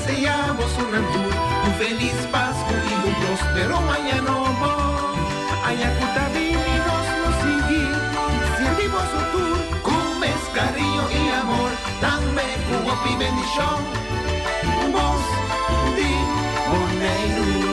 deseá bosonan tur un felis Pasku i un próspero aña nobo. Aña ku ta bini nos lo sigui sirbi boso tur ku mes kariño i amor, tambe ku hopi bendishon. Bos di Boneiru.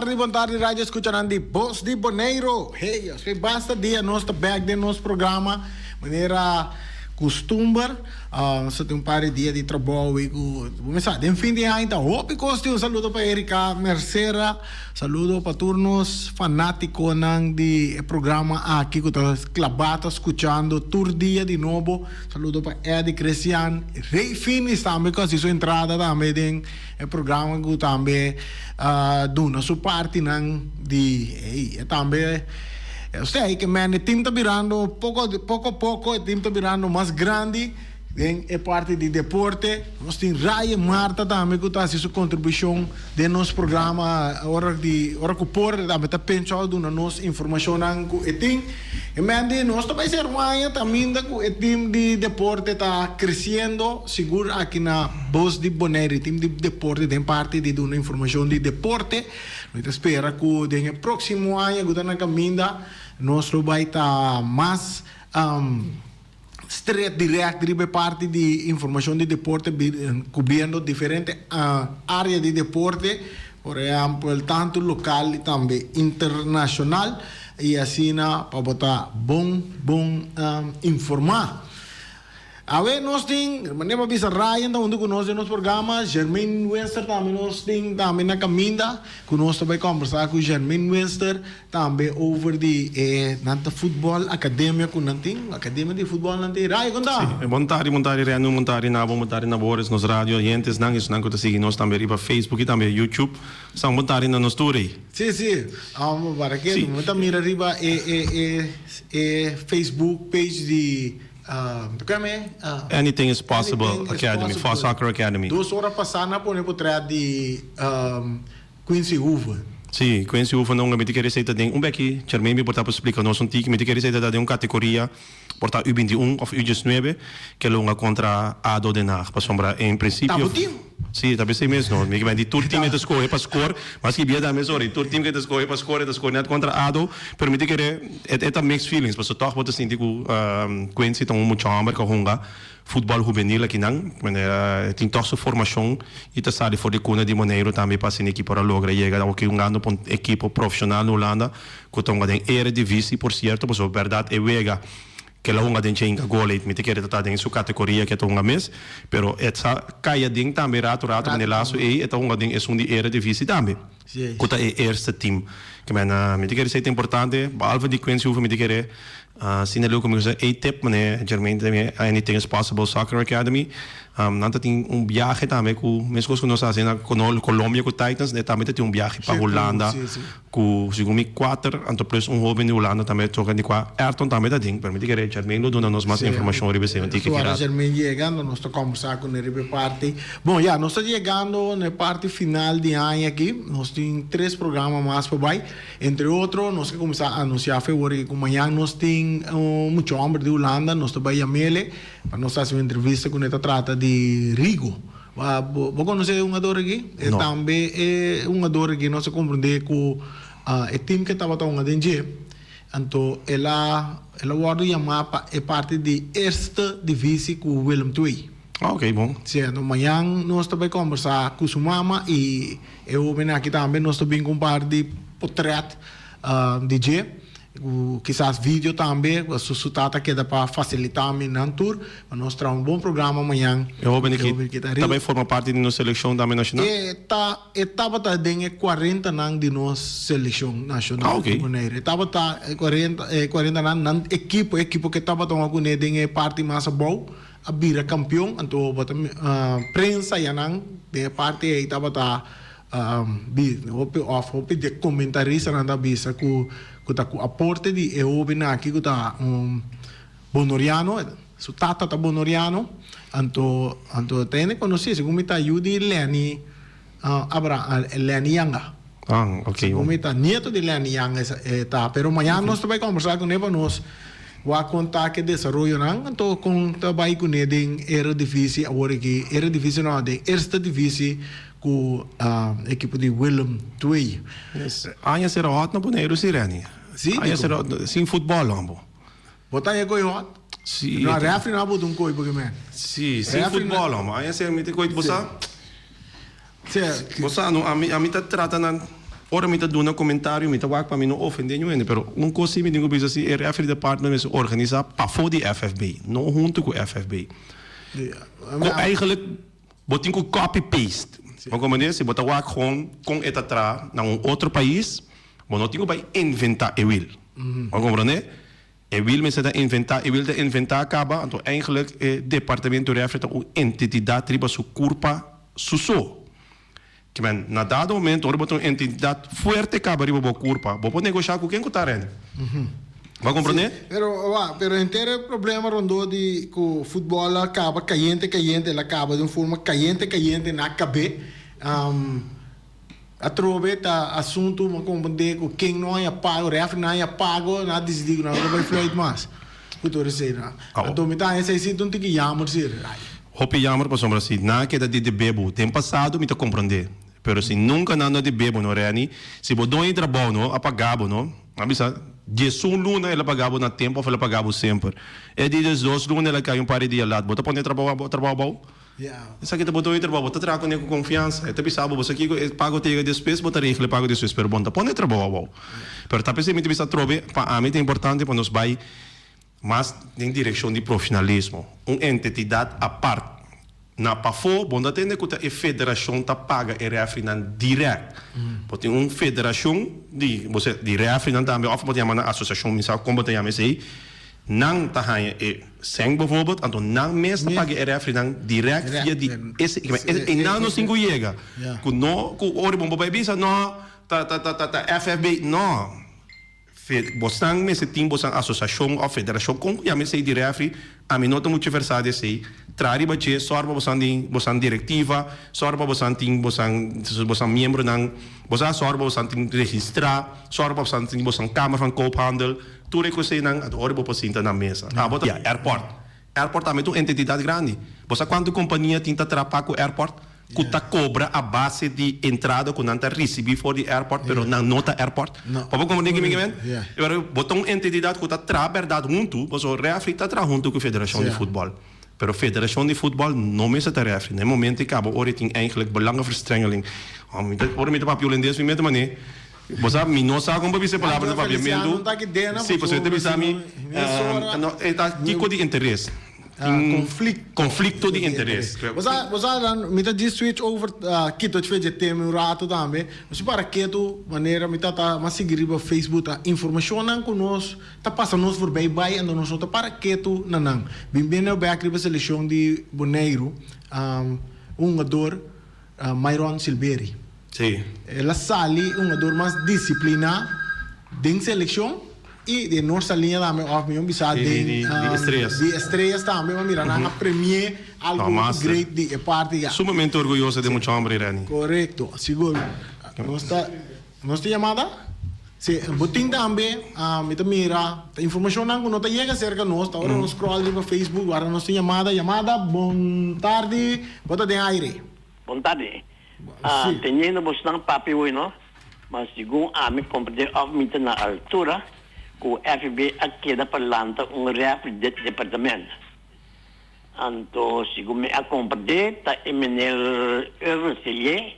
tardi, bon tardi radio escuchanan di Bos di Boneiro. Hey, aspe basta dia nos ta back den nos programa manera custumber. Nos ta tin un par di dia di trabou y cu bo mester sa den fin di aña ta hopi cos tin. Un saludo pa Erika Mercera, saludo pa tur nos fanaticonan di e programa aki cu ta claba ta scuchando tur dia di nobo. Saludo pa Eddy Cresian, Rey Finis tambe cu a haci su entrada tambe den e programa cu tambe a duna su partinan di ey e tambe osea ke men e team ta birando poco poco poco e team ta birando mas grandi den e parti di deporte. Nos tin Ryan Marta tambe cu ta haci su contribucion den nos programa ora di ora cu por e tambe ta pensa duna nos informacionnan cu e tin. E men di nos ta bay ser un aña taminda cu e team di deporte ta creciendo sigur aki na Bos di Bonaire e team di deporte den parti di duna informacion di deporte. Nos ta spera cu den e proximo aña cu ta na caminda nos lo bay ta mas Stret direct riba e parti di informacion di deporte cubriendo diferente area di deporte, por ehempel tanto local y tambe internacional y asina pa bo ta bon bon informa. Awe nos tin, manera bo a bisa Ryan ta hunto cu nos den nos programa, Jermaine Wester tambe nos tin tambe na caminda cu nos ta bay combersa cu Jermaine Wester. Tambe over di e nan ta futbol academia cu nan tin, academia di futbol nan tin. Ray, con ta? Si, bon tardi, bon tardi Reno, bon tardi Nabo, bon tardi na Boris, nos radio oyentesnan, esnan cu ta sigui nos tambe riba Facebook y tambe YouTube. Sa un bon tardi na nos tur ey. Si, si. Amo para ke Si. mi ta mira riba e e e e Facebook page di Keme? Anything is Possible Anything is Academy, Possible. Soccer Academy. Dos ora pasa nan a pone potret di Quincy Hoover. Sí, Quincy Hoover no mi ta kere esei ta den un beki Jermaine mi por ta por splika nos un tiki mi ta kere esei ta den un kategoria por ta U 21 of U 19 ke lo hunga kontra ADO Den Haag pasobra en prinsipio Ta bo team? Sí, ta pesei mes no mi ke di tur team e ta skohe pa skor mas ki bia tambe sorry tur team ke ta skohe pa skor e ta skor net kontra ADO pero mi ta kere e ta mixed feelings pasobra tòg bo ta sinti ku Quincy ta un mucha hòmber ke hunga Futbòl hubenil akinan, manera e tin tòg su formashon i ta sali for di kuna di Boneiru tambe pa asina ekipo por a logra yega awoki hungando pa un ekipo profeshonal na Hulanda ku ta hunga den Eredivisie por sierto pasobra bèrdat e wega ke el a hunga den Chenga Gol ei mi ta kere ta ta den su kategoria ke e ta hunga mes pero e sa kai aden tambe ratu ratu manera laso ei e ta hunga den esun di Eredivisie tambe ku ta e eerste team. Ke men mi ta kere esei ta importante behalve di Quincy Hoeve mi ta kere Asina leu ku mi usa ATIP, manera Jermaine ta den Anything is Possible Soccer Academy. Nan ta tin un biahe tambe ku meskos ku nos a hasi na Colombia ku Titans, e tambe ta tin un biahe pa Hulanda ku segun mi kuater anto plus un hoben di Hulanda tambe toka di kua Ayrton tambe ta den. Pero mi ta kere Jermaine lo duna nos mas informashon riba esei un tiki Si ora rato. Jermaine yega nos ta kombersá kuné riba e parti. Bon ya, nos ta yegando na e parti final di aña aki. Nos tin tres programa mas pa bai. Entre otro, nos ke kuminsá anunsiá fe wor ku mañan nos tin un mucha hòmber di Hulanda, nos ta bai yam'ele pa nos hasi un entrevista ku ne ta trata di Rigo. Bo konosé e hungador aki? E No. tambe e hungador aki nos a komprendé ku e tim ke tabata hunga den dje, anto el a el a wòrdu yamá pa e parti di Eerste Divisie ku Willem II. Ah, ok, bon. Sí, anto mañan nos ta bai kombersá ku su mama i e hóben aki tambe. Nos ta bin ku un par di potrèt di dje, ku kisas video tambe, ku su tata keda pa fasilitá mi nan tur. Pa nos traha un bon programa mañan. E hóben aki ta bai forma parti di nos selekshon tambe nashonal? E ta, e tabata den e kuarentanan di nos selekshon nashonal di Bonaire. E tabata e kuarenta, e kuarentanan, nan ekipo, e ekipo ku e tabata hunga kuné den e parti mas abou. A bira kampion anto bo ta prensa ya nan den e parti ei tabata bi hopi of hopi di e komentaristanan ta bisa ku ku ta ku aporte di e hobennan aki ku ta un bonoriano su tata ta bonoriano anto anto ta hende konosí segun mi ta yu di Lenny Abra Lenny Yanga. Ah, ok. Segun mi ta nieto di Lenny Yanga e ta. Pero mañana nos ta bai kombersá kuné pa nos wak kon ta ke desaroyonan anto kon ta bai kuné den Eredivisie awor aki. Eredivisie no, den Eerste Divisie ku ekipo di Willem II. Yes. Aña sera hot na Boneiru si, Renny. Si, Aña dikon? sera hot sin futbòl hombo. Bo ta e koi hot? Si. No, refri no a bota un koi porque men. Si, sin futbòl hombo. Aña sera mi ta koi bo sa. Si. Bo sa no, ami ami ta trata nan. Ora mi ta duna komentario mi ta wak pa mi no ofendé niun hende, pero un kos si mi tin ku bisa si e referee department mester organisá pafó di FFB, no huntu ku FFB. Ku eigenlijk bo tin ku copy paste. Bo komprendé? Si bo ta wak gewoon kon e ta traha na un otro pais, bo no tin ku bai inventá e wiel. Bo komprendé? E wiel mester ta inventá, e wiel ta inventá kaba, anto eigenlijk e departamento referee ta un entitidat riba su kurpa su so. Ke men, na dado momento ora bo ta un entidad fuerte kaba riba bo kurpa, bo por negoshá ku ken ku ta rende. Bo a komprondé? Sí, pero wak, pero henter e problema rondó di ku futbòl a kaba kayente kayente, el a kaba di un forma kayente kayente na kab'é. Atrobe ta asuntu bo a komprondé ku ken no haña pago, rèfri no haña pago, nan a disidí ku nan no ta bai fluit mas ku tur esei. Anto mi ta haña esei si ta un tiki yammer si. Hopi yammer pasobra si nan a keda di debe bo den pasado mi ta comprende pero si nunca nan no a debe bo no Renny si bo doño di trabao no a paga bo no a bisa diesun luna el a paga bo na tempo of el a paga bo semper e di diesdos luna el a cay un par di dia lat bo ta pone trabao trabao abao esaki ta bo doño di trabao bo ta traha cune cu confiansa e ta bisa bo bo sa kico e pago ta yega despues bo ta regla e pago despues pero bo no ta pone trabao abao pero ta pesey mi ta bisa atrobe pa ami ta importante pa nos bay Mas den direkshon di profesionalismo, un entetidat apart. Na pafó bo no ta tende ku ta e federashon ta paga e rèfrinan dirèkt. Bo tin un federashon di bo sa di rèfrinan tambe òf bo ta yama nan asosiashon, mi sa kon bo ta yama esei. Nan ta haña e sèn bovobot, anto nan mes ta paga e rèfrinan dirèkt via di ese e nan nos tin ku yega. Ku no ku ora bo bai bisa no ta ta ta ta FFB no. Bosnan mester tin bosan asosiashon òf federashon, kon ku yama esei di rèfri, ami no ta muchu versá di esei. Traha riba dje, sòru pa bosan tin bosan direktiva, sòru pa bosan tin bosan bosan miembronan, bosan a sòru pa bosan tin registrá, sòru pa bosan tin bosan Kamer van Koophandel, tur e koseinan, anto ora bo por sinta na mesa. Abo ta airport. Airport tambe ta un entitidat grandi. Bo sa kuantu kompania tin ta trapa ku airport? Ku ta kobra a base di entrada ku nan ta risibí for di airport, pero nan no ta airport. Bo por komprendé ki mi ke men? Pero bo ta un entitidat ku ta traha bèrdat huntu, pasobra rèfri ta traha huntu ku federashon di futbòl. Pero federashon di futbòl no mester ta rèfri. Na e momento ei kaba ora e tin eigentlik belangenverstrengeling. Ora mi ta papia hulandes mi mete manera, bo sa, mi no sa kon pa bisa e palabra na papiamentu. Sí, pasobra e ta bisa mi, e ta kiko di interes. Tin conflicto di interes. Bo sa, bo sa dan mi ta djis switch over kito dje dje tema un rato tambe. Mi si para ketu manera mi ta ta mas sigui riba Facebook ta informacionnan cu nos ta pasa nos voorbij bay anto nos no ta para ketu na nan. Bin bin nou bek riba seleccion di Boneiru un hungador Myron Silberi. Sí. El a sali un hungador mas disciplina den seleccion y den nos saliña tambe of mijo bisa Di, den di, di Estrellas. di Estrellas tambe bo mira nan a premie algo No, master. great di e parti ya. Sumamente orguyoso di mucha hombre Renny. Corecto, sigur. Nos ta nos tin yamada? Si, bo tin tambe, mi ta mira ta informacionnan cu no ta yega cerca nos, ta ora nos scroll riba Facebook, ora nos tin yamada, yamada, bon tardi, bo ta den aire. Bon tardi. Ah, teniendo bosnan papia hoy no, ma segun ami comprende of mi ta na altura cu FB a keda pa lanta un refri den departamento. Anto segun mi a comprende ta e meneer Irvin Celier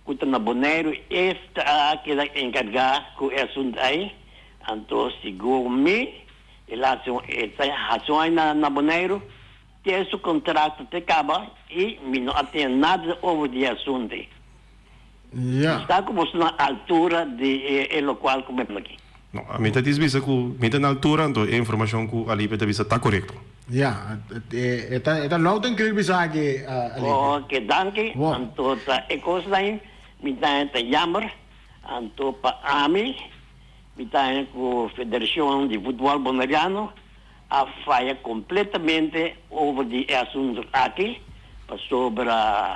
cu ta na Boneiru es ta a keda encarga cu e asunto ay, anto segun mi el a haci un e ta haci un ay na Boneiru. Te su contrato te caba y mi no a tene nada over di e asunto. Ja. Mi sta cu boso na altura di e locual cu mi aki. No, mi ta dis bisa cu mi ta na altura, anto e informacion cu Alipe ta bisa ta corecto. Ja, e ta e ta loud and clear bisa aki, Alipe. Ok, danki. Bo. Anto ta e cosnan mi ta ta jammer, anto pa ami mi ta cu Federacion di Futbol Boneriano a faya completamente over di e asunto aki pasobra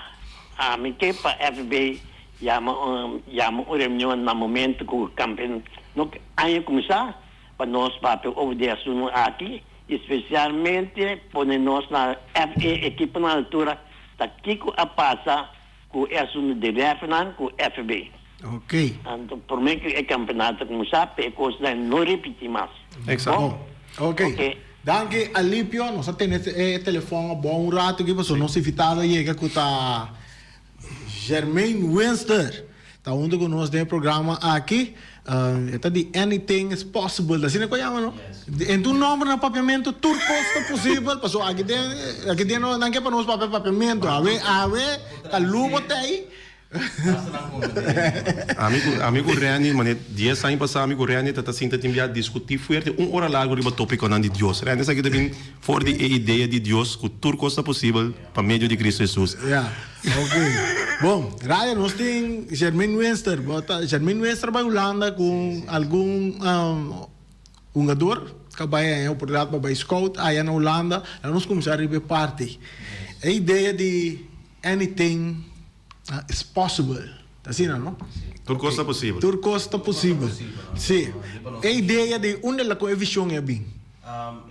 ami ke pa FB yama un yama un reunion na momento cu campeon no aña cuminsa pa nos papia over di e asunto aki y specialmente pone nos na FA ekipo na altura ta kico a pasa cu e asunto di refnan cu FB. Ok. Anto prome cu e campeonato cuminsa pa e cosnan no ripiti mas. Exacto. Bon? Ok. Ok. Danki Alipio, nos a tene e telefon abou un rato aki pasobra nos invitado a yega cu ta Jermaine Winster. Ta hunto ku nos den e programa aki. E ta di Anything is Possible, asina ku a yama no? En tur nomber na papiamentu tur kos ta posibel, pasobra aki den aki den nan ke pa nos papia papiamentu. Awe awe ta lubo te ei. Ami ku ami ku Renny mane dies aña pasá ami ku Renny ta ta sinta tin bia diskutí fuerte un ora largu riba topikonan di Dios. Renny esaki ta bin for di e idea di Dios ku tur kos ta posibel pa medio di Cristo Jesus. Ya, ok. Bon, Ryan, nos tin Jermaine Windster. Bo ta, Jermaine Windster bai Hulanda ku algun hungador ku a bai haña oportunidat pa bai scout aya na Hulanda. Laga nos kuminsá riba e parti. E idea di anything is possible. Ta asina, no? Tur kos ta posibel. Tur kos ta posibel. Sí. E idea di unda la ku e vishon a bin?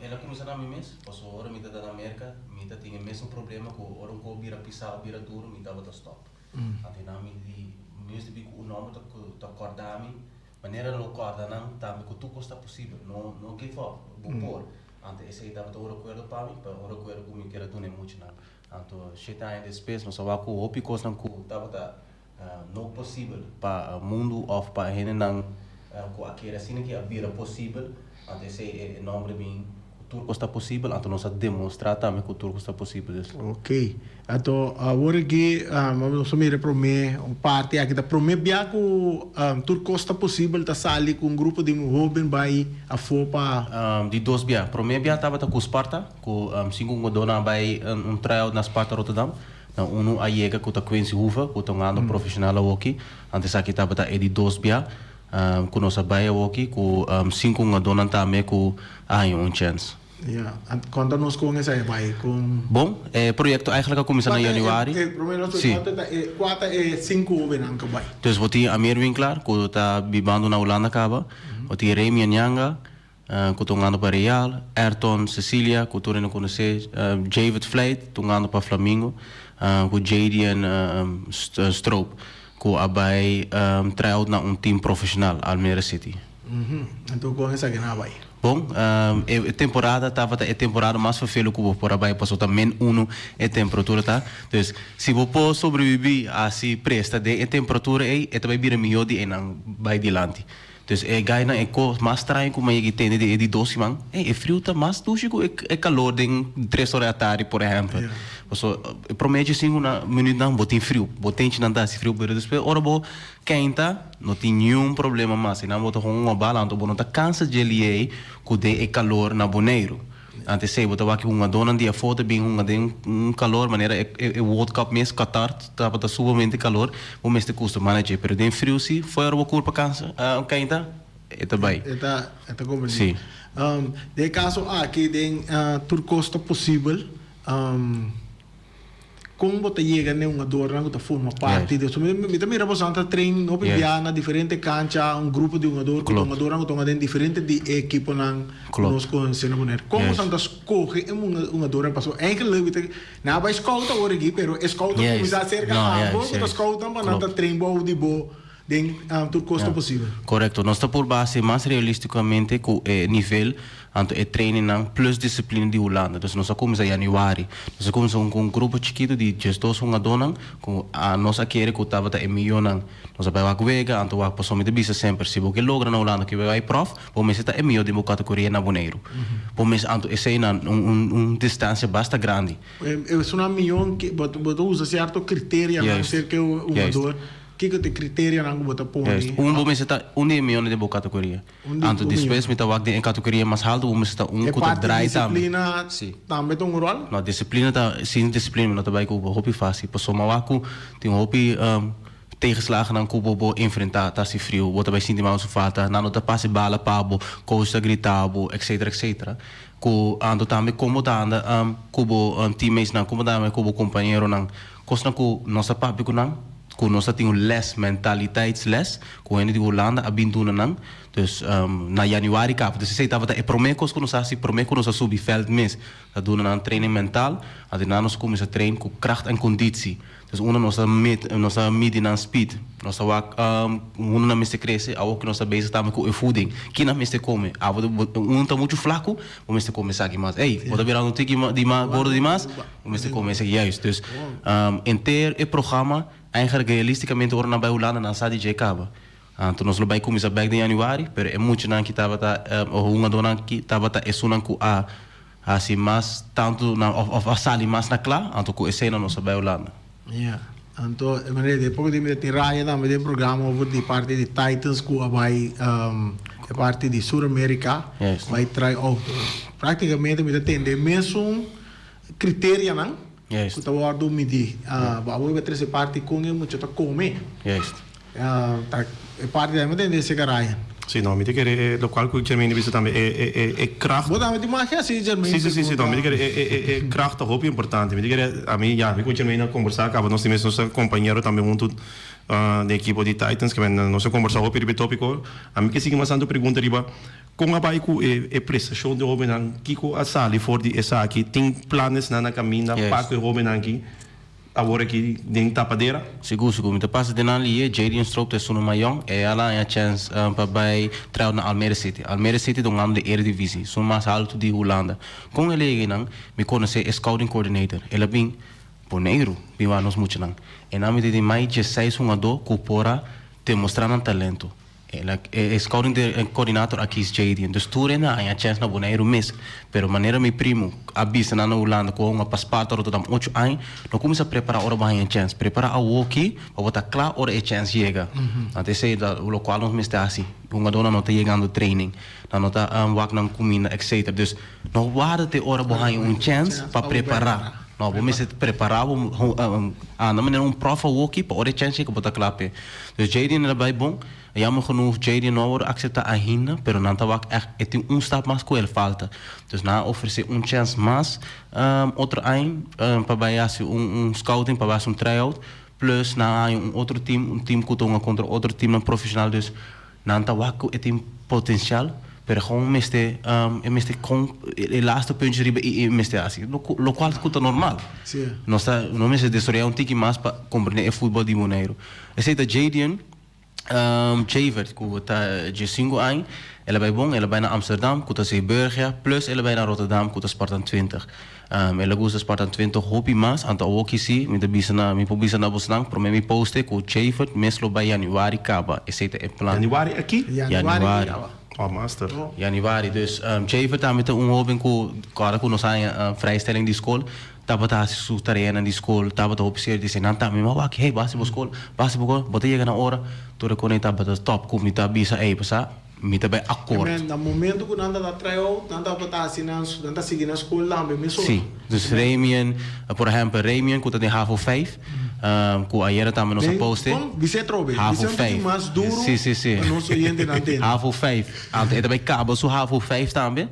El a kuminsá na mi mes, pasobra ora mi ta na Merka, mi ta tin e mesun problema ku ora un kos bira pisá o bira duru, mi tabata stòp. Anto nan mi di, mi mester bin ku un nòmber ta ta kòrda mi, manera lo kòrda nan tambe ku tur kos ta posibel, no no give up, bo por. Anto esei tabata un rekuerdo pa mi, pero un rekuerdo ku mi kier a duna e muchanan. Anto shete aña despues nos a wak ku hopi kosnan ku tabata no posibel pa mundu òf pa hendenan ku a kere asina ki a bira posibel. Anto esei e nòmber bin ku tur kos ta posibel, anto nos a demostrá tambe ku tur kos ta posibel. Dus. Ok. Anto awor aki nos a mira e promé un parti aki ta promé bia ku tur kos ta posibel ta sali ku un grupo di hóben bai afó pa. Di dos bia. Promé bia tabata ku Sparta. Ku sinku hungadónan a bai un tryout na Sparta Rotterdam. Na unu a yega ku ta Quincy Hoeve, ku ta un ando profeshonal awoki. Antes aki tabata e di dos bia ku nos a bai awoki ku sinku hungadónan tambe ku a haña un chèns. Ya, konta nos kon esei a bai, kon. Bon, e proyekto eigentlik a kuminsá na yanüari. Promé nos Sí. kua ta e kua ta e sinku hóbennan ku bai? Dus bo tin Amir Winklaar ku ta bibando na Hulanda kaba, bo tin Remy Anyanga, Ku ta hungando pa Real, Ayrton Cecilia, ku tur hende konosé, Javid Vlijt, ta hungando pa Flamingo, ku Jadien Stroop, ku a bai try-out na un team profeshonal, Almere City. Anto kon esaki nan a bai? Bon, e temporada tabata e temporada mas fervelo ku bo por a bai pasobra ta min uno e temperatura ta. Dus, si bo por sobrebibí asi presta den e temperatura ei, e ta bai bira mihó di einan bai dilanti. Dus e gainan e kos mas straño ku mi a yega tende di e di dos siman, ey e friu ta mas dushi ku e kalor den tres ora di atardi por ehèmpel. Paso e promé dje sinku minütnan bo tin friu, bo tenchinan ta hasi friu pero despues ora bo keinta no tin niun problema mas, esnan bo ta hunga un bala anto bo no ta kansa dje liei ku den e kalor na Boneiru. Antes esei bo ta wak e hungadónan di afó ta bin hunga den un kalor manera e World Cup mes, Qatar tabata sumamente kalor, bo mester kustumá na dje. Pero den friu si, fo'i ora bo kurpa kansa, keinta, e ta bai. E ta, e ta komprendí. Sí. Den e kaso aki den tur kos ta posibel. Kon bo ta yega n'e hungadornan ku ta forma parti di esun? Mi ta mira boso ta train hopi bia na diferente kancha, un grupo di hungador ku ta hungadornan ku ta hunga den diferente di e ekiponan ku nos konosé na Bonaire. Kon boso ta skohe e hungadornan? Pasobra eigenlik mi ta nan a bai scout awor aki, pero e scout a kuminsá aserka abo ku ta scoutnan pa nan ta train bou di bo den tur kos ta posibel. Korekto. Nos ta purba hasi mas realistikamente ku e nivel Anto e trainingnan plus disciplina di Hulanda. Dus nos a cuminsa januari. Nos a cuminsa cu un grupo chikito di diesdos hungadónan cu a nos a kere cu tabata e mihónan. Nos a bai wak wega, anto wak pasobra mi ta bisa semper, si bo ke logra na Hulanda ke bai prof, bo mester ta e mihó den bo categoria na Boneiru. Bo mester, anto esei na un un distancia basta grandi. Esunnan mihó ke bo ta usa cierto criterianan cerca e hungador. Kiko ta e criterianan cu bo ta pone? Juist. Un bo mester ta un di e mihónan den bo categoria. Anto despues mi ta wak den e kategoria mas haltu bo mester ta un ku ta draai tambe. E parti disiplina tambe ta un ròl? No, disiplina ta, sin disiplina mi no ta bai ku bo hopi fásil. Pasobra mi a wak ku tin hopi tegenslagennan ku bo por enfrentá. Ta hasi friu, bo ta bai sinti mal su falta, nan no ta pasa e bala pa bo, coach ta grita bo, etcetera, etcetera. Ku anto tambe kon bo ta anda ku bo teammatesnan, kon bo ta anda ku bo kompañeronan. Kosnan ku nos ta papia ku nan, ku nos ta tin un les, mentaliteitsles, ku hende di Hulanda a bin duna nan. Dus na januari kaba. Dus esei tabata e promé kos ku nos a hasi promé ku nos a subi vèlt mes. Ta duna nan training mental, anto nan nos a kuminsá train ku kracht en konditsi. Dus unda nos a met nos a midi nan speed, nos a wak unda nan mester krese, awor ku nos ta bezig tambe ku e voeding, ki nan mester kome. Abo ta un ta muchu flaku, bo mester kome esaki mas. Ey, bo ta birando un tiki di mas gordo di mas, bo mester kome esaki. Juist. Dus henter e programa eigenlijk realisticamente ora nan bai Hulanda nan sa di dje kaba. Anto nos lo bai kuminsá bèk den yanüari, pero e muchanan ki tabata, o hungadónan ki tabata esunnan ku a hasi mas tantu na òf òf a sali mas na kla, anto ku eseinan nos a bai Hulanda. Ya, anto e manera di poko di mi ta tin raya tambe den programa over di parti di Titans ku a bai e parti di Sur Amerika bai try out. Praktikamente mi ta tende e mesun kriterianan ku ta wòrdu midí. Bo a wou trese parti kon e mucha ta kome. Ta e parti mi ta tende esei Ryan. Si, no, mi ta kere e lokual ku Jermaine a bisa tambe, e e e e kracht. Bo tambe tin magia si Jermaine? Si, si, si, si, no, mi ta kere e e e e kracht ta hopi importante. Mi ta kere, ami, ya, mi ku Jermaine a kombersá kaba, nos tin mes nos ta kompañero tambe huntu den ekipo di Titans, ke men nos a kombersá hopi riba e topiko. Ami ke sigui mas tantu pregunta riba Kon a bai ku e e prestashon di hobennan? Kiko a sali for di esaki? Tin planesnan na kaminda pa ku e hobennan aki awor aki den tapadera? Sigur, sigur. Mi ta pasa den nan liye. Jadon Stroop ta esun mayon. E a laña chèns pa bai tryout na Almere City. Almere City ta un ando di Eredivisie, esun mas haltu di Hulanda. Kon el a yega einan? Mi konosé e scouting coordinator. El a bin Boneiru bin wak nos muchanan. Einan mi ta tin mai diesseis hungadó ku por a demostrá nan talento. E scouting coordinator a kies Jadien, dus tur hende a haña chèns na Boneiru mes. Pero manera mi primu a bisa nan na Hulanda ku a hunga pa Sparta Rotterdam ocho aña, no kuminsá prepará ora bo haña chèns. Prepará awoki pa bo ta kla ora e chèns yega. Anto esei ta lokual nos mester hasi. Hungadónan no ta yegando training, nan no ta wak nan kuminda etcetera. Dus no warda te ora bo haña un chèns pa prepará. No, bo mester prepará bo anda manera un pròf awoki pa ora e chèns yega bo ta kla p'e. Dus Jadien a bai bon. Jammer genoeg Jadien no a wòrdu akseptá ainda, pero nan ta wak ègt e tin un stap mas ku el falta. Dus nan a ofresé un chèns mas otro aña pa bai hasi un scouting, pa bai hasi un tryout. Plus nan a haña un otro team, un team ku ta hunga kontra otro teamnan profeshonal. Dus nan ta wak ku e tin potensial, pero gewoon mester e mester kon e laatste puntje riba i e mester hasi. Lokual ku ta normal. Nos ta nos mester desaroyá un tiki mas pa komprendé e futbòl di Boneiru. Esei ta Jadien Javert ku ta diesinku aña. El a bai bon, el a bai na Amsterdam ku ta Zeeburgia, plus el a bai na Rotterdam ku ta Spartan 20. El a gusta Spartan 20 hopi mas, anto awoki si mi ta bisa na mi por bisa na bosnan prome mi poste ku Javert mes lo bai januari kaba, esei ta e plan. Januari aki? Januari. Oh master. Januari, dus Javert tambe ta un hoben ku ora ku nos haña vrijstelling di skol tabata hasi su tareanan di skol, tabata hopi serio di esei nan tambe, mi a wak, hey bo hasi bo skol, bo hasi bo kos, bo ta yega na ora, tur e kos tabata top ku mi ta bisa ey pasá. Mi ta bai akord. Amen. Na momento ku nan ta ta try out, nan tabata hasi nan, nan ta sigui nan skol tambe mesora. Sí. Dus Remian, por ehèmpel, Remian ku ta den havo vijf, ku ayera tambe nos a poste. Kon? Bis'é atrobe. Havo Bis'é un tiki vijf. mas duru Sí, sí, sí. pa nos oyentenan tende. Havo vijf. Anto e ta bai kaba su havo vijf tambe.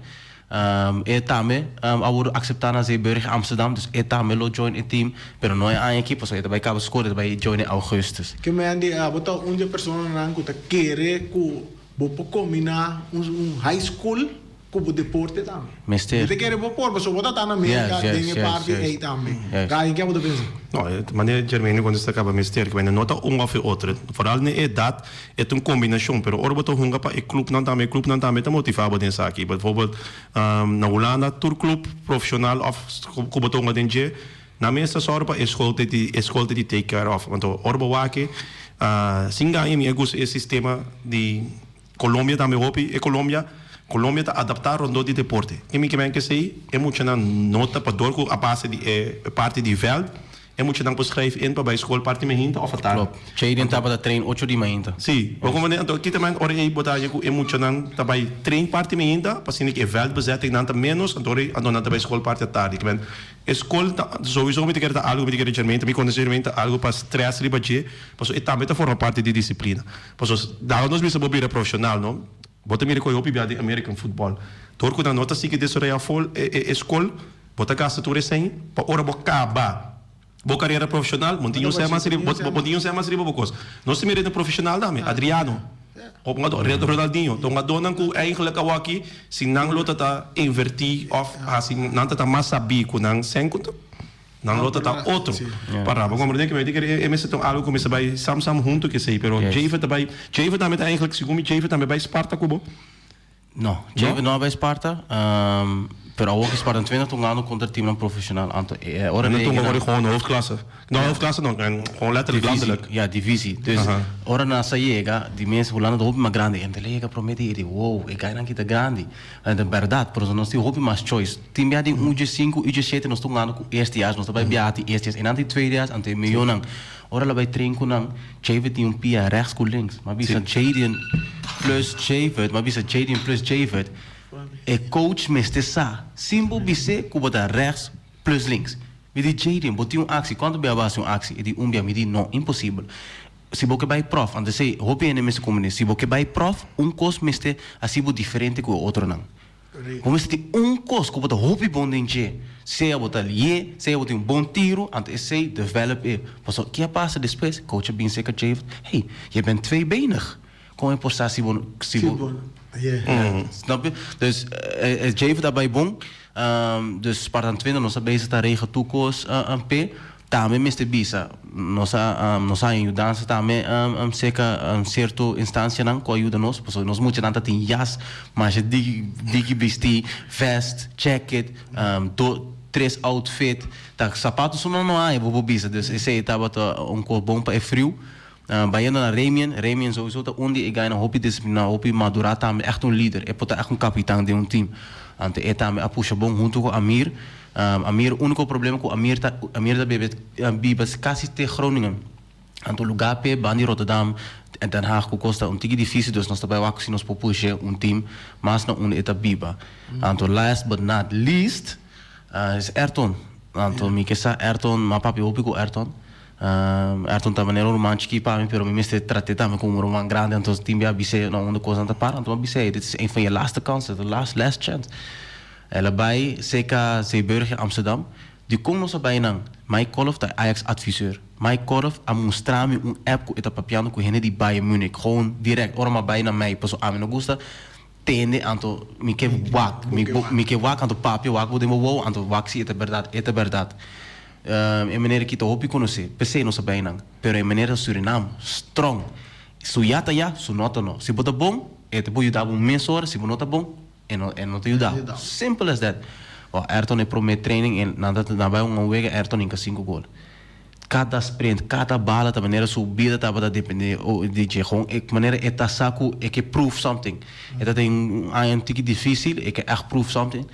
E tambe a wòrdu akseptá na Zeeburg Amsterdam, dus e tambe lo join e team, pero no e aña aki pasobra e ta bai kaba skol, e ta bai join den augustus. Ke Mandy, abo ta un di e personanan ku ta kere ku bo por kombiná un high school ku bo deporte tambe. Mester. Mi ta kere bo por, pasobra bo ta ta na Merka den e parti ei tambe. Ryan, ke abo ta pensa? No, e manera Jermaine kontestá kaba mester, ke manera no ta un òf e otro. Foral na e edat E ta un kombinashon, pero ora bo ta hunga pa e klupnan tambe, e klupnan tambe ta motivá bo den esaki. Bijvoorbeeld, na Hulanda tur klup profeshonal òf ku bo ta hunga den dje, nan mes ta sòru pa e skol ta di e skol ta di take care of. Anto ora bo wak e, sin gaña mi a gusta e sistema di Colombia tambe hopi. E Colombia, Colombia ta adaptá rondó di deporte. Ke mi ke men kesei, e muchanan no ta pa dor ku a base di e parti di vèlt, E muchanan por schrijf in pa bai school parti mainta of atardi. Klopt. Jayden tabata train ocho di mainta. Sí. Bo comprende? Anto kita men ora ei bo ta haña ku e muchanan ta bai train parti mainta pa asina ku e veldbezetting nan ta menos anto ora ei anto nan ta bai school parti atardi. Ke men e school ta souiso mi ta kere ta algo mi ta kere djermenta mi konosé djermenta algo pa stress riba dje pasobra e tambe ta forma parti di disiplina. Pasobra dado nos bisa bo bira profesional no bo ta mira ku e hopi bia den American football dor ku nan no ta sigui desaroyá fol e school. Bo ta gasta tur esei pa ora bo kaba bo karera profeshonal, bo tin un sè mas riba, bo tin un sè mas riba bo kos. Nos ta mira den profeshonal tambe, Adriano. Hopi hungadó, Ronaldinho, ta hungadónan ku eigenlijk awaki si nan lo ta ta invertí òf hasi nan ta ta mas sabí ku nan sèn ku nan lo ta ta otro. Para bo komprendé ku mi ta kere e mester ta un algu ku mester bai sam sam huntu ku esei pero Jayvin ta bai Jayvin tambe ta eigenlijk segun mi Jayvin tambe bai Sparta ku bo. No, Jayvin no a bai Sparta, pero awor ku Sparta 20 ta hungando kontra timnan profeshonal anto e ora Nan ta hunga ora gewoon hoofdklasse. No hoofdklasse no, gewoon letterlijk landelijk. Ya, divisie. Dus ora nan sa yega, di mes Hulanda ta hopi mas grandi. En ta yega prome di e di, wow, e gainan aki ta grandi. En ta bèrdat, pero nos tin hopi mas choice. Tin bia den UG sinku, UG shete nos ta hungando ku eerstejaars, nos ta bai biaha tin eerstejaars. En nan tin tweedejaars, anto e mionan. Ora la bai train ku nan, Javed tin un pia rechts ku links. M'a bisa Jadien plus Javed, m'a bisa Jadien plus Javed. E coach mester sa, sin bo bis'é ku bo ta rechts plus links. Mi di, Jadien, bo tin un aksi, kuantu bia bo a hasi un aksi? E di, un bia. Mi di, no, imposibel. Si bo ke bai prof, anto esei hopi hende mester komprendé, si bo ke bai prof, un kos mester hasi bo diferente ku e otronan. Bo mester tin un kos ku bo ta hopi bon den dje, sea bo ta lié, sea bo tin un bon tiru, anto esei develop e. Pasobra ke a pasa despues? Coach a bin serka Javed, hey, je bent tweebenig. Kon e por sa si bo, si bo. Snap je? Dus Javed a bai bon, dus Spartan 20 nos a bezig ta regel tur kos p'e. Tambe mester bisa, nos a nos a haña yudansa tambe serka sierto instansianan ku a yuda nos, pasobra nos muchanan ta tin jas masha diki diki bisti, vest, jacket, do tres outfit, ta sapato su nan no haña bo por bisa, dus esei tabata un kos bon pa e friu. Bayendo na Ramien, Ramien souiso ta un di e gainan hopi disipliná, hopi madurá tambe, ègt un lider, e por ta ègt un kapitan den un team. Anto e tambe a pusha bon huntu ku Amir. Amir, úniko problema ku Amir ta, Amir ta bebe biba kasi te Groningen. Anto lugá p'e ban di Rotterdam en Den Haag ku kos ta un tiki difísil, dus nos ta bai wak si nos por pusha un team mas na unda e ta biba. Anto last but not least is Ayrton. Anto mi ke sa Ayrton, m'a papia hopi ku Ayrton. Ayrton ta manera un ruman chikí pa mi, pero mi mester trat'é tambe komo un ruman grandi, anto tin bia bis'é na unda kosnan ta para, anto mi a bis'é, dit is een van je laatste kansen, de last, last chance. El a bai CK Zeeburg in Amsterdam, dikon nos a bai nan? Mike Kolf ta e Ajax adviseur. Mike Kolf a mustra mi un app ku e ta papiando ku hende di Bayern Munich, gewoon direct, ora mi a bai na mei, pasobra ami no gusta tende, anto mi ke wak, mi ke wak, anto papia wak bo den bo wowo, anto wak si e ta bèrdat, e ta bèrdat. E manera ki ta hopi konosé, p'esei nos a bai nan. Pero e manera ta Surinam, strong. Su ya ta ya, su no ta no. Si bo ta bon, e ta por yuda bo mesora, si bo no ta bon, e no e no ta yuda bo. Simple as that. Wou, Ayrton e promé training, e nan ta nan bai un wega, Ayrton hinka sinku gol. Kada sprint, kada bala ta manera su bida tabata dependé di dje. Gewoon e manera e ta sa ku e ke prove something. E ta den un aña un tiki difísil, e ke ègt prove something.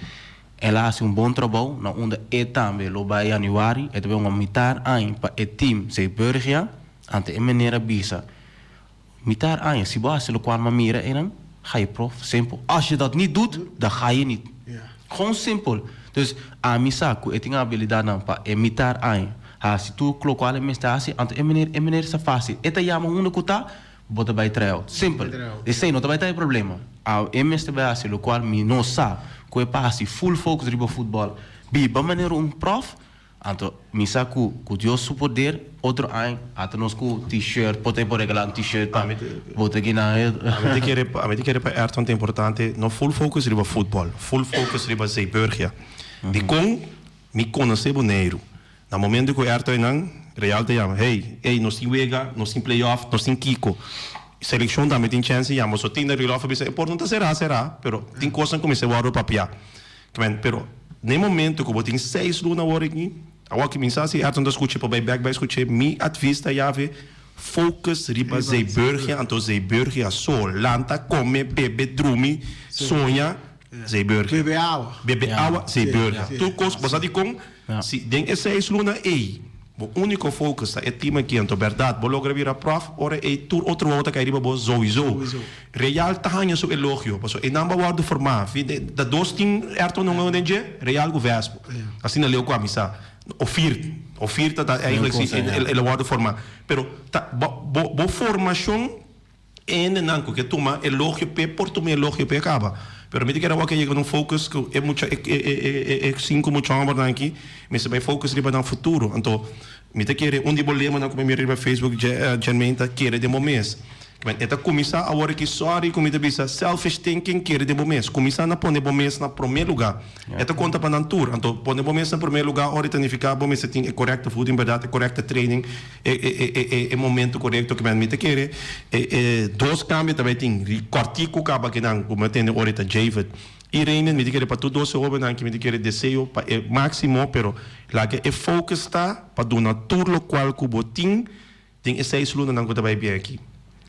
El a hasi un bon trabou na unda e tambe lo bai januari, e ta bai un mitar aña pa e team Zeeburgia, ante e meneer a bisa, mitar aña, si bo hasi lokual mi a mira einan, ga je prof, simpel, als je dat niet doet, dan ga je niet. Gewoon simpel. Dus ami sa ku e tin abilidatnan pa e mitar aña hasi tur lokual e mester hasi, anto e meneer, e meneer sa fásil, e ta yama unda ku ta, Bo ta bai tryout. Simpel. Esei no ta bai ta e problema. Awe e mester bai hasi lokual mi no sa ku e pa hasi full focus riba futbòl. Biba manera un prof, anto mi sa ku ku Dios su poder otro aña ata nos ku t-shirt, por ta e por regalá un t-shirt pa bo ta gina e. Ami ta kere ami ta kere pa Ayrton ta importante no full focus riba futbòl, full focus riba Zeeburgia. Dikon mi konosé Boneiru? Na momento ku Ayrton einan, Real ta yama, Hey, ey, nos tin wega, nos tin play-off, nos tin kiko. Selekshon tambe tin chèns di yama. So tin na Rudolf a bisa, e por no ta será será, pero tin kosnan ku mester wòrdu papiá. Kimen, pero na e momento ku bo tin seis luna awor aki, awor ki mi sa si Ayrton ta skucha por bai bèk bai skuch'é, mi advis ta yavé, focus riba Zeeburgia, anto Zeeburgia so, lanta, kome, bebe, drumi, soña, Zeeburgia. Bebe awa. Bebe awa, Zeeburgia. Tur kos, bo sa dikon? Si den e seis luna ei bo úniko focus ta e team aki anto bèrdat bo logra bira prof, ora ei tur otro wou ta kai riba bo souiso. Real ta haña su elogio pasobra einan bo a wòrdu formá. Ta dos team Ayrton hunga den dje, Real ku Vespo. Asina leu ku ami sa. Ofir, Ofir ta eigenlijk si el a wòrdu formá. Pero ta bo bo formashon. Hendenan ku ke tuma elogio p'e por tuma elogio p'e kaba. Pero mi ta kere awor ke yega na un focus ku e mucha e e e sinku mucha hòmbernan aki mester bai focus riba nan futuro. Anto mi ta kere un di bo lemanan ku mi mira riba Facebook Jermaine ta kere den bo mes. Ke men e ta kuminsá awor aki sorry ku mi ta bisa selfish thinking kere den bo mes. Kuminsá na pone bo mes na promé lugá. E ta konta pa nan tur. Anto pone bo mes na promé lugá ora ta nifiká bo mester tin e korekto voeding bèrdat, e korekto training, e e e e e momento korekto. Ke men mi ta kere e e dos kambio ta bai tin kòrtiku kaba kinan ku mi a tende ora e ta Javid i Raymond. Mi ta kere pa tur dos e hóbennan ki mi ta kere deseo pa e máksimo pero laga e focus ta pa duna tur lokual ku bo tin Den e seis lunanan ku ta bai bien aki.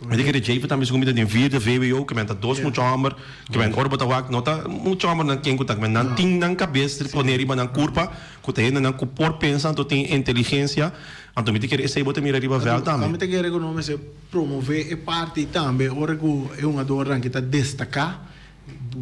Mi ta kere Javen tambe segun mi ta den vierde vwo ke men ta dos mucha hòmber ke men ora bo ta wak no ta mucha hòmbernan ken ku ta men nan tin nan kabes pone riba nan kurpa ku ta hendenan ku por pensa anto tin inteligensia anto mi ta kere esei bo ta mira riba vèlt tambe. Mi ta kere ku nos mester promove e parti tambe ora ku e hungadornan ki ta destaká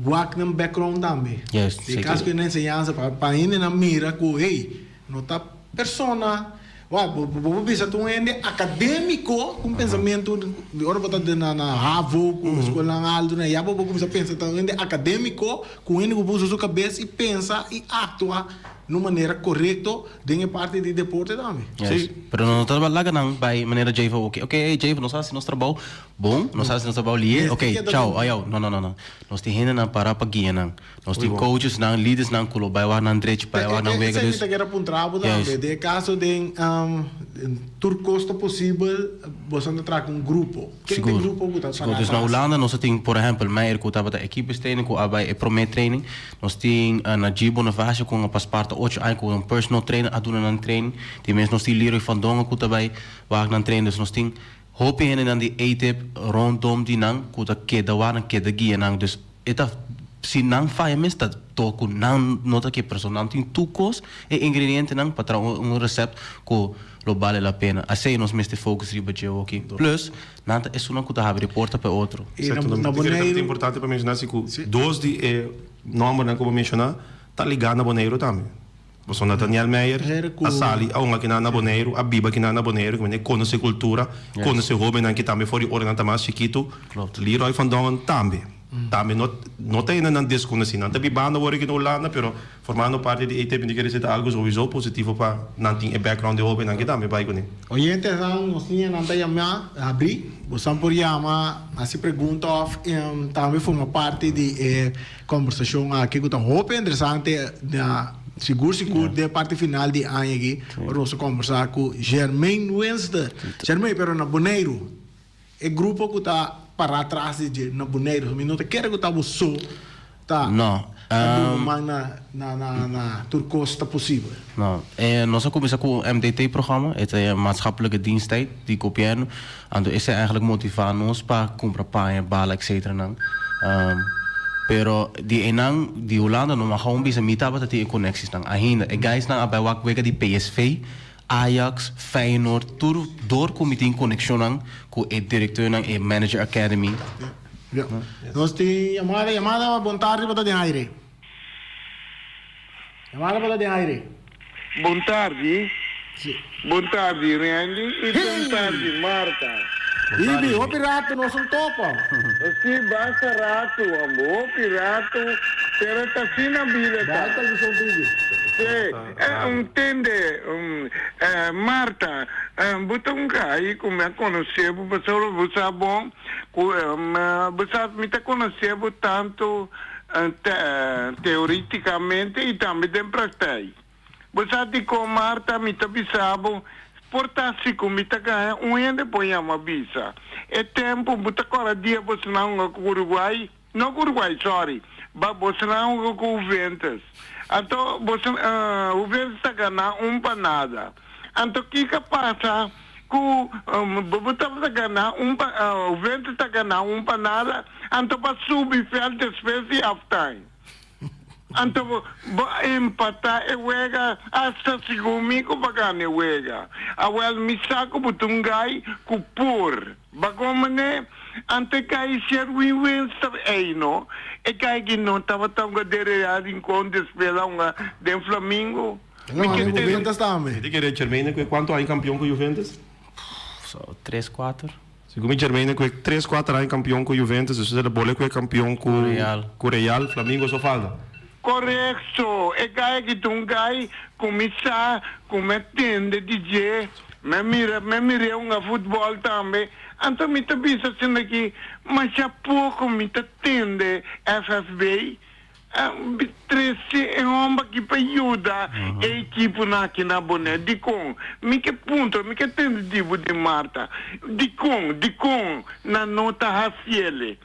wak nan background tambe. Den kaso ku e na enseñansa pa hendenan mira ku hey no ta persona. Wak, bo bo por bisa ta un hende akadémiko ku un pensamentu di ora bo ta na na havo ku eskolnan altu na ya bo por kuminsá pensa ta un hende akadémiko ku un hende ku por usa su kabes i pensa i aktua na un manera korekto den e parti di deporte tambe. Yes, pero nos no ta laga nan bai manera Jeva oke, oke ey Jeva nos a hasi nos trabou bon, nos a hasi nos trabou lié, oke chao, ayau, no no no no, nos tin hendenan para pa guia nan. Nos tin coaches nan, leaders nan cu lo bay wak nan drechi pa wak nan wega. Esey mi ta kere puntra bo tambe. Den e caso den tur cos ta posibel boso ta traha cu un grupo. Ken ta e grupo cu ta Sigur. Dus na Hulanda nos a tin por ehempel Meijer cu tabata equipe training cu a bay e prome training. Nos tin Najib Bonifacio cu a pas parta ocho aña cu un personal trainer a duna nan training. Di mes nos tin Leroy van Dongen cu ta bay wak nan train. Dus nos tin hopi hendenan di ATIP rondom di nan cu ta keda wak nan keda guia nan. Dus E ta si nan faya mes ta to ku nan no ta ke persona. Nan tin tur kos e ingredientenan pa traha un recept ku lo bale la pena. Asei nos mester focus riba dje oki. Plus nan ta esunnan ku ta habri e porta pa e otro. Exacto. Na Boneiru. Ta importante pa menshoná si ku dos di e nòmbernan ku bo menshoná ta ligá na Boneiru tambe. Pasobra Nathaniel Meijer a sali a hunga kinan na Boneiru, a biba kinan na Boneiru, kimen e konosé kultura, konosé hóbennan ki tambe for di ora nan ta mas chikitu. Leroy van Dongen tambe. Tambe no no ta hendenan deskonosí. Nan ta bibando awor aki na Hulanda, pero formando parti di ATEP mi ta kere esei ta algu souiso positivo pa nan tin e background di hóbennan ki tambe bai kuné. Oyentenan, nos liñanan ta yamá habrí. Bosan por yama, hasi pregunta òf tambe forma parti di e Kombersashon aki ku ta hopi interesante na sigur sigur den parti final di aña aki ora nos a kombersá ku Jermaine Winster. Jermaine, pero na Boneiru e grupo ku ta pará tras di dje na Boneiru mi no ta kere ku ta bo so ta duna man na na tur kos ta posibel. No, nos a kuminsá ku un MDT programma, e ta e maatschappelijke diensttijd di gobièrnu, anto esei eigenlijk motivá nos pa kumpra paña, bala etcetera nan. Pero di einan di Hulanda no mag aun bisa mi tabata tin e koneksisnan ainda. E guysnan a bai wak wega di PSV, Ajax, Feyenoord, tur dor ku mi tin konekshonnan ku e direkteurnan, e manager academy. Ya, nos tin yamada, yamada, bon tardi bo ta den aire. Yamada bo ta den aire. Bon tardi. Bon tardi Randy y bon tardi Marta. Bibi, hopi rato nos un topa. Si, basta rato homber, hopi rato, pero ta asina bida ta. Bai television Bibi. Si, tende, Marta, bo ta un guy cu mi a conoce bo pasobra bo sa bon cu bo sa mi ta conoce bo tanto Teorítikamente i tambe den praktijk. Bo sa dikon, Marta, mi ta bisa bo, por ta si ku mi ta gaña, un hende por yama bisa. E tempu, bo ta kòrda dia bosonan hunga ku Uruguay? No ku Uruguay, sòri, ba bosonan hunga ku Juventus. Anto, boso, Juventus ta gana un pa nada. Anto kiko a pasa ku bo tabata gana un pa, Juventus ta gana un pa nada, anto bo a subi veld despues di half time. Anto bo a empata e wega hasta segun mi ku bo a gana e wega. Awel mi sa ku bo ta un guy ku por. Bagon mane anto e guy Sherwin Winster ey no, e guy ki no tabata hunga den Real Rincon despues a hunga den Flamingo. No, mi ku Juventus tambe. Mi ta kere Jermaine ku e kuantu aña kampion ku Juventus? So, tres, kuater. Segun mi Jermaine ku e tres, kuater aña kampion ku Juventus, despues el a bole ku e kampion ku Real. Ku Real, Flamingo so falta. Korekto, e gai aki ta un gai ku mi sa ku mi a tende di dje, mi a mira, mi a mir'é hunga futbòl tambe. Anto mi ta bisa asina aki, masha poko mi ta tende FFB trese e hòmber aki pa yuda e ekiponan aki na Bonaire. Dikon? Mi ke puntra, mi ke tende di bo di Marta. Dikon? Dikon nan no ta hasiel?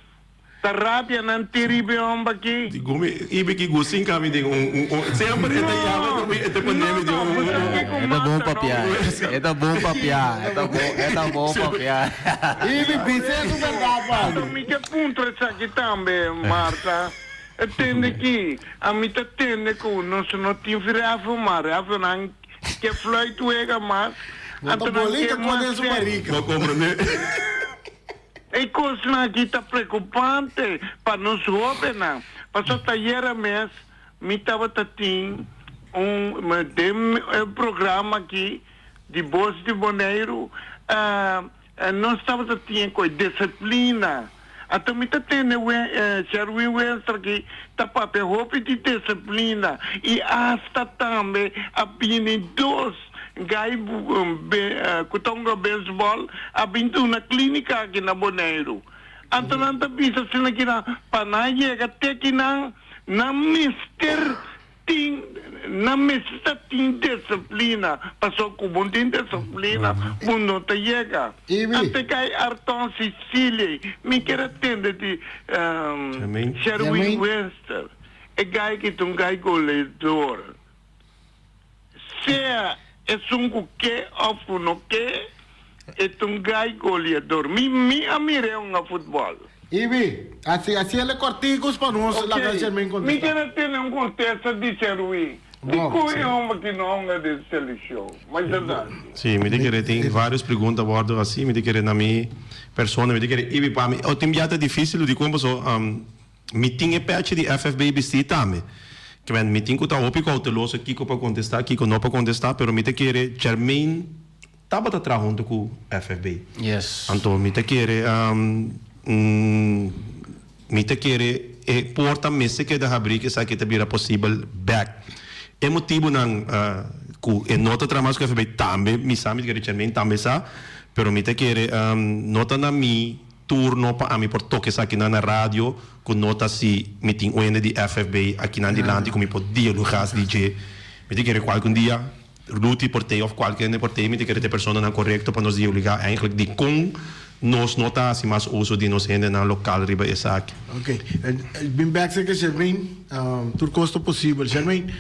Ta rabia nan tin riba e homber aki. Di gumi ibi ki gusin kami den un un un semper e ta yama ku mi e ta pone mi den un un un. E ta bon papia e ta bon papia e ta bon e ta bon papia. Ibi bisa su berdad Anto mi ke puntra esaki tambe Marta e tende ki ami ta tende ku nos no tin refo ma refonan ke fluit wega mas Bo ta anto nan bolita ke ku mas den su sèn. barika. Bo komprende. E kosnan aki ta preokupante pa nos hóbennan, pasobra ta ayera mes mi tabata tin un den e programa aki di Bos di Boneiru, nos tabata tin e kos disiplina. Anto mi ta tende Sherwin Wenstra aki ta papia hopi di disiplina i asta tambe a bini dos Guy ku ta hunga beisbòl a bin duna klínika aki na Boneiru. Anto nan ta bisa asina ki nan pa nan yega te ki nan, nan mester tin, nan mester ta tin disiplina, pasobra ku bo no tin disiplina bo no ta yega. Ante Guy Arton Cecilia, mi kier a tende di Sherwin Wenster, e guy ki ta un guy goleador. Sea esun ku ke òf ku no ke, e ta un gai goleador. Mi mi a mir'é hunga futbòl. Ibi, hasi hasi el e kòrtikus pa nos laga Shermin Ok, mi kontestá. kere tene un kontesta di Sherwin. Dikon e hòmber ki no hunga den selekshon? Masha danki. Sí, mi ta kere tin vários pregunta wòrdu hasi, mi ta kere na mi persona, mi ta kere Ibi pa mi, o tin bia ta difísil dikon paso Mi tin e pechi di FFB bistí tambe. Ke men, mi tin ku ta hopi kouteloso kiko pa kontestá, kiko no pa kontestá, pero mi ta kere Jermaine tabata traha huntu ku FFB. Yes. Anto mi ta kere, mi ta kere e porta mester keda habrí ku esaki ta bira posibel bèk. E motibunan ku e no ta traha mas ku FFB tambe mi sa, mi ta kere Jermaine tambe sa, pero mi ta kere no ta na mi Turno pa ami por toca esakinan na radio cu no ta si mi tin un hende di FFB akinan dilanti cu mi por dialoga di dje. Mi ta kere cualke un dia Ruti por tey of cualke hende por tey mi ta kere ta e personanan corecto pa nos dialoga eigenlijk di con nos no ta haci mas uso di nos hendenan local riba esaki. Ok, bin bek cerca Shermaine, tur cos ta posibel. Shermaine,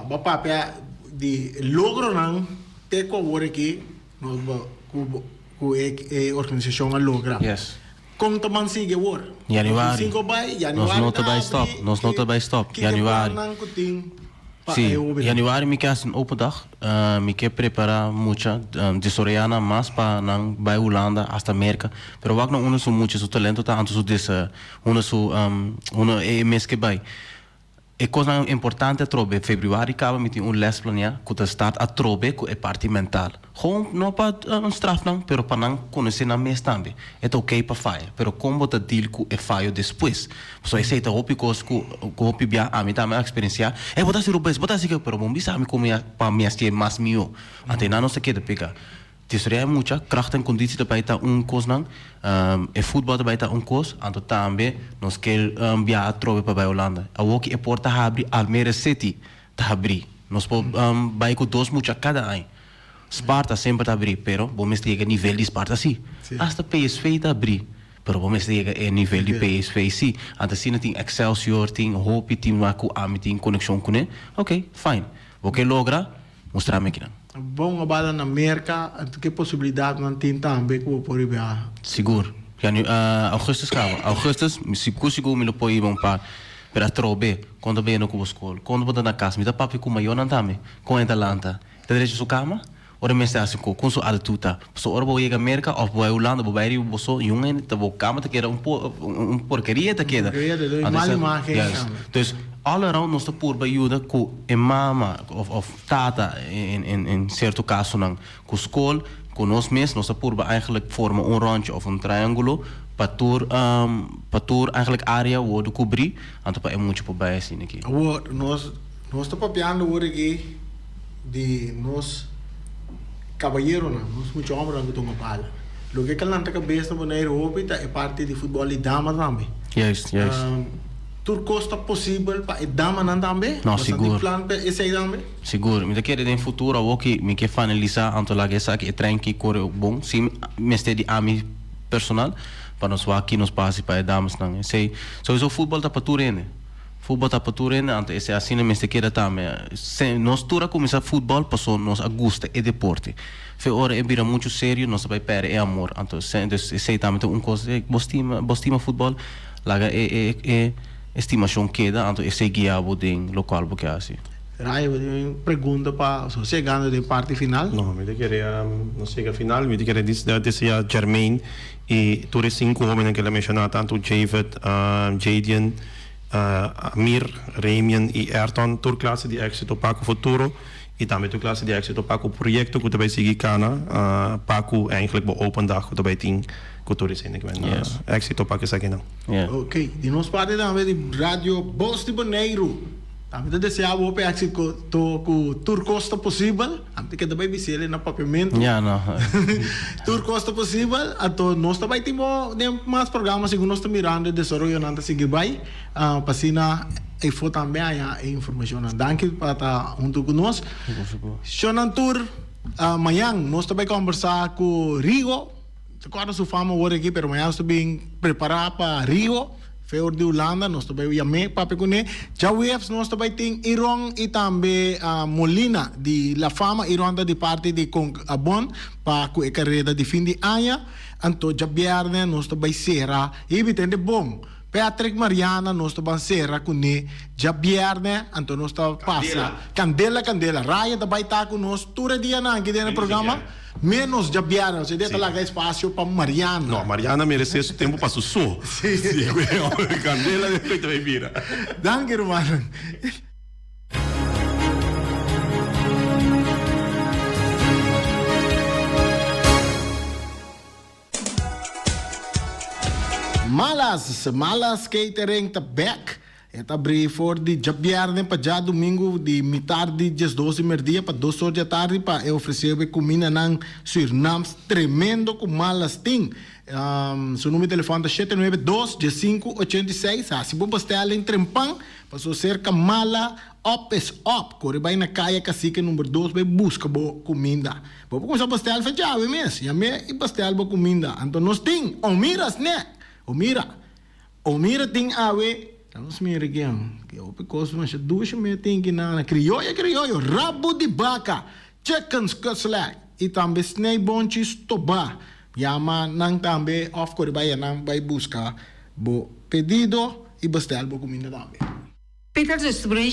bo a papia di logronan te cu awor aki nos bo cu Ku e organisashon a logra. Yes. Kon ta ban sigui awor? Januari. 2005 bai, Nos januari no ta ta bai abri. stop. Nos no ta bai stop. Kiko Januari. plannan ku tin pa Sí, e hobennan? januari mi ke hasi un open dag. Mi ke prepara mucha desaroyá mas pa nan bai Hulanda hasta Merka. Pero wak nan unda su mucha su talento ta anto su desa unda su unda e mes ke bai. E kosnan importante atrobe, februari kaba mi tin un les planeá ku ta start atrobe ku e parti mental. Gewoon no pa un straf nan, pero pa nan konosé nan mes tambe. E ta oké pa faya, pero kon bo ta deal ku e fayo despues. Pasobra esei ta hopi kos ku ku hopi bia ami tambe a eksperensiá. Ey bo ta hasi rubes, bo ta hasi ke, pero bo bisa ami kon mi a pa mi hasié mas mihó. Anto einan nos ta keda pega. Tesoreria e mucha, kracht en conditie ta bay ta un cosnan, e futbal ta bay ta un cos, anto tambe nos ker biaha atrobe pa bay Holanda. Awor ki e por ta habri, Almere City ta habri. Nos por bay cu dos mucha cada aña. Sparta semper ta habri, pero bo mester yega e nivel di Sparta si. Hasta PSV ta habri, pero bo mester yega e nivel di PSV si. Anto asina tin Excelsior, tin hopi teamnan cu ami tin conexion cune. Ok, fine. Bo ke logra? Mustra mi kinan. Bon a bala na Merca, anto ke posibilidadnan tin tambe ku bo por riba? Sigur. Janu, augustus kaba. Augustus, mi sigur sigur mi lo por iba un par. Pero atrobe, kon ta beno ku bo skol? Kon bo ta na kas? Mi ta papia ku mayornan tambe. Kon e ta lanta? E ta drecha su kama? Ora e mester hasi ku? Kon su altitud ta? Pasobra ora bo yega Merca òf bo bai Hulanda, bo bai riba bo so, yun hende ta bo kama ta keda un un porkeria ta keda. Un porkeria ta doy mal imagen tambe. Entonces, all around nos ta purba yuda ku e mama of of tata en en en cierto casonan ku skol. Ku nos mes nos a purba eigenlijk forma un rondje of un triángulo pa tur pa tur eigenlijk área wordu kubrí, anto pa e mucha por bai asina aki. Awor nos nos ta papiando awor aki di nos kabayeronan, nos mucha hòmbernan ku tuma bala. Loke ka lanta kabes na Boneiru hopi ta e parti di futbòl di dama tambe. Juist, juist. Tur kos ta posibel pa e damanan tambe? No, sigur. Boso tin plan pa esei tambe? Sigur. Mi ta kere den futuro awor ki mi ke finalisá anto laga esaki e trein ki kore bon sin mester di ami personal pa nos wak ki nos por hasi pa e damesnan. Esei souiso futbòl ta pa tur hende. Futbòl ta pa tur hende anto esei asina mester keda tambe. Nos tur a kuminsá futbòl paso nos a gusta e deporte. Fe ora e bira muchu serio nos ta bai pèrdè e amor. Anto esei tambe ta un kos bo stima bo stima futbòl laga e e e estimashon keda anto esei guia bo den lokual bo ke hasi. Rayo, bo tin un pregunta pa so chegando den parti final? No, mi ta kere nos chega final, mi ta kere desea Jermaine y tur e sinku hobennan ke el a menshoná, tantu Javed, Jadian, Amir, Ramian y Ayrton, tur klase di éksito pa ku futuro y tambe tur klase di éksito pa ku proyekto ku ta bai sigui kana pa ku eigenlijk bo open dag ku ta bai tin ku tur esei. Éksito pa ku esakinan. Ok, di nos parti tambe di Radio Bos di Boneiru. Ami ta desea bo hopi exito cu tur cos ta posibel. Ami ta keda bay bisele na papiamento. Ya no. Tur cos ta posibel. Anto nos ta bay tin bo den mas programa segun nos ta mirando e desaroyonan ta sigui bay. Pa asina efo tambe haya e informacionnan. Danki pa ta hunto cu nos. Shownan tur mañan nos ta bay combersa cu Rigo. Ta corda su fama awor aki pero mañan nos ta bin prepara pa Rigo. Feor di Hulanda, nos ta bai yam'é papia kuné. Djaweps nos ta bai tin Iron i tambe Molina di La Fama. Iron ta di parti di Concabon pa ku e kareda di fin di aña. Anto djabièrnè nos ta bai sera i mi tende bon. Patrick Mariana nos ta ban sera kuné djabièrnè. Anto nos ta pasa Kandela Kandela. Raya ta bai ta ku nos tur e dianan aki den e programa. Menos djabièrnè, osea dia ta laga espasio pa Mariana. No, Mariana meresé su tempu pa su so. Sí. Sí, kandela despues ta bay bira. Danki rumannan. Malas, Malas Catering ta bek. E ta abri for di djabièrnè pa djadumingu di mitar di diesdos di merdia pa dos or di atardi pa e ofresé bo e kumindanan Sürnams tremendo ku Malas tin. Su numero di telefòn ta 792 15 86. Hasi bo bestèl den trempan pasobra serka Mala op is op. Kore bai na Kaya Kasike number dos bai buska bo kuminda. Bo por kuminsá bestèl fe djawe mes. Yam'é i bestèl bo kuminda. Anto nos tin Omira Snack. Omira. Omira tin awe, nos mira kian, ki hopi kos masha dushi mi a tin ki nan, krioyo krioyo, rabo di baka, chicken skuslek i tambe snijboontjes stobá. Yama nan tambe òf kore bai nan bai buska bo pedido i bestel bo kuminda tambe. Peter de Struij.